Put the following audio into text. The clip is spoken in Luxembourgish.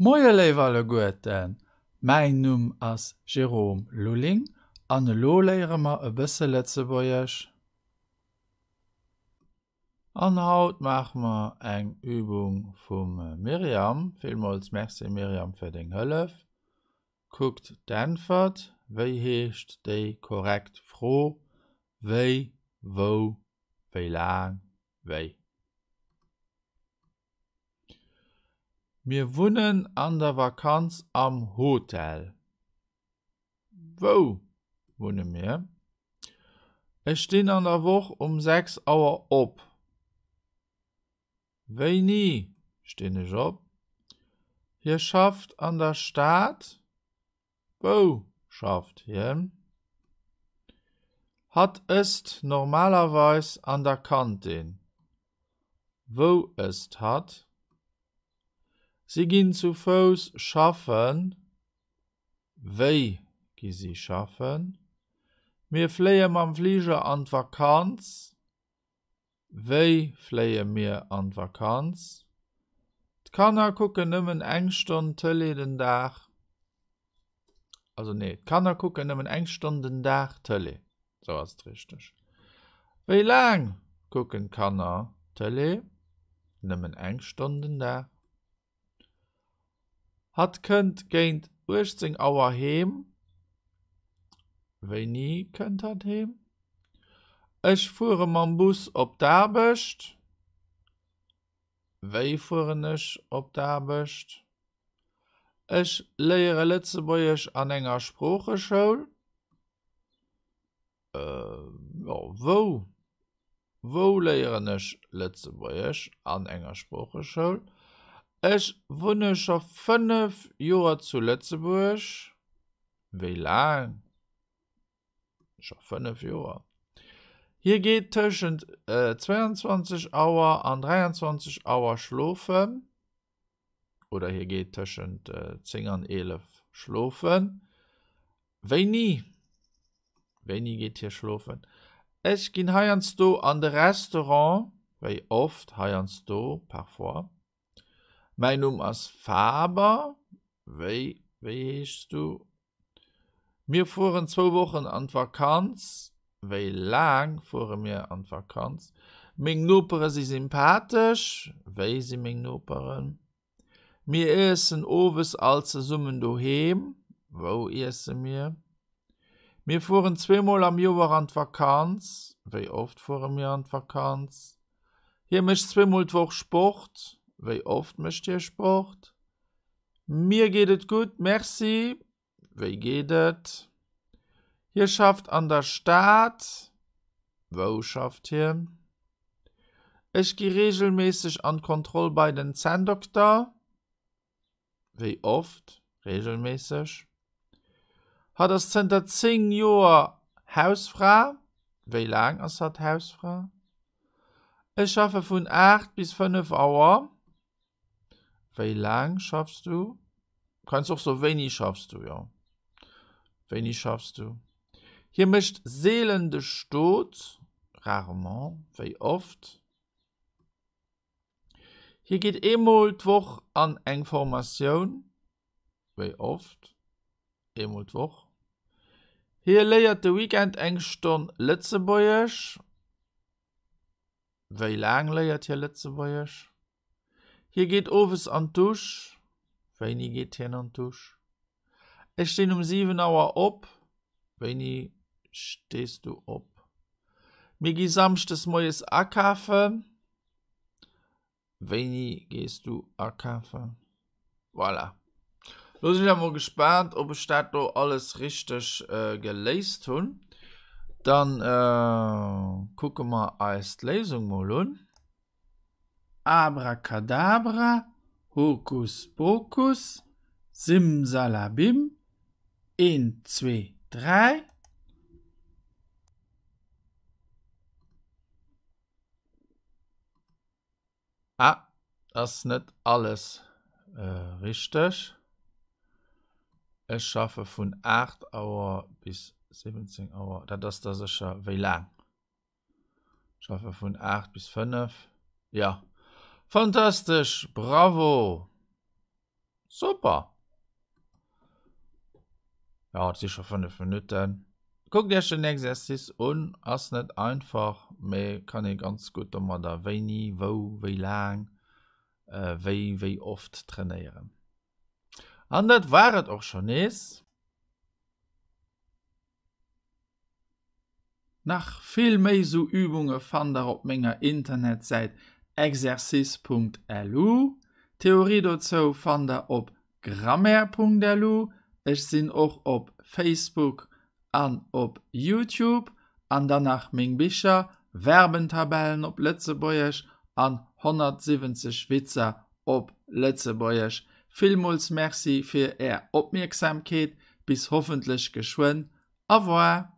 Moie léif alleguerten, mäin Numm ass Jérôme Lulling an elo léiere mer e bësse Lëtzebuergesch. An haut maache mer eng Übung vum Myriam. Villmools Merci Myriam fir deng Hëllef. Kuckt d'Äntwert, Wéi heescht déi korrekt Fro? Wéi? Wou? Wéi laang? Wéi? Mir wunnen an der Vakanz am Hotel. Wou wunne mir? Ech stinn an der Woch um 6 Auer op. Wéini stinn ech op? Hie schafft an der Stad. Wou schafft hien? Hatt ësst normalerweis an der Kantin. Wou ësst hatt? Si ginn zu Fouss schaffen. Wéi gi si schaffen? Mir fléie mam Fliger an d'Vakanz. Wéi fléie mir an d'Vakanz? D'Kanner kucken nëmmen eng Stonn Tëlee den Dag. Also nee, d'Kanner kucken nëmmen eng Stonn den Dag Tëlee. Sou ass et richteg. Wéi laang kucken d'Kanner Tëlee? Nëmmen eng Stonn den Dag. Hatt kënnt géint 18 Auer heem. Wéini kënnt hatt heem? Ech fuere mam Bus op d'Aarbecht. Wéi fueren ech op d'Aarbecht? Ech léiere Lëtzebuergesch an enger Sproocheschoul. Jo, wou? Wou léieren ech Lëtzebuergesch? An enger Sproocheschoul. Ech wunne scho 5 Joer zu Lëtzebuerg. Wéi laang? Scho 5 Joer. Hie geet tëschent 22 Auer an 23 Auer schlofen. Oder hie geet tëschent 10 an 11 schlofen. Wéini? Wéini geet hie schlofen? Ech ginn heiansdo an de Restaurant. Wéi oft? Heiansdo, parfois. Mäin Numm ass Faber. Wéi, wéi heeschs du? Mir fueren zwou Wochen an d'Vakanz. Wéi laang fuere mir an d'Vakanz? Meng Nopere si sympathesch. Wéi si meng Noperen? Mir iessen owes all zesummen doheem. Wou iesse mir? Mir fueren zweemol am Joer an d'Vakanz. Wéi oft fuere mir an d'Vakanz? Hie mécht zweemol d'Woch Sport. Wéi oft mécht hie Sport? Mir geet et gutt, Merci. Wéi geet et? Hie schafft an der Stad. Wou schafft hien? Ech gi reegelméisseg an d'Kontroll bei den Zänndokter. Wéi oft? Reegelméisseg. Hatt ass zënter 10 Joer Hausfra. Wéi laang ass hatt Hausfra? Ech schaffe vun 8 bis 5 Auer. Wéi laang schaffs du? Kanns och soe wéini schaffs du, jo. Wéini schaffs du? Hie mécht seelen de Stot, rarement, wéi oft? Hie geet eemol d'Woch an eng Formatioun, wéi oft? Eemol d'Woch. Hie léiert de Weekend eng Stonn Lëtzebuergesch. Wéi laang léiert hie Lëtzebuergesch? Hie geet owes an d'Dusch. Wéini geet hien an d'Dusch? Ech stinn um 7 Auer op. Wéini stees du op? Mir gi samschdes moies akafen. Wéini gees du akafen? Voilà. Lo sinn ech awer mol gespaant, ob ech dat do alles richteg geléist hunn. Dann kucke mer eis d'Léisung mol un. Abracadabra, Hokus Pokus, Simsalabim, een, zwee, dräi. Ah, ass net alles richteg. Ech schaffe vun 8 Auer bis 17 Auer. Dat ass da sécher wéi laang? Schaffe vun 8 bis 5. Ja. Fantastesch! Bravo! Super! Ja, et si scho 5 Minutten. Kuckt iech den Exercice un, ass net einfach, mee kann ee ganz gutt domadder wéini, wou, wéi laang, wéi, wéi oft trainéieren. An dat war et och scho nees. Nach vill méi sou Übunge fannt der op menger Internetsäit exercice.lu. D'Theorie dozou fannt der op grammaire.lu. Ech sinn och op Facebook an op Youtube. An dann nach meng Bicher, Verbentabellen op Lëtzebuergesch an 170 Witzer op Lëtzebuergesch. Villmools Merci fir är Opmierksamkeet. Bis hoffentlech geschwënn. Au revoir!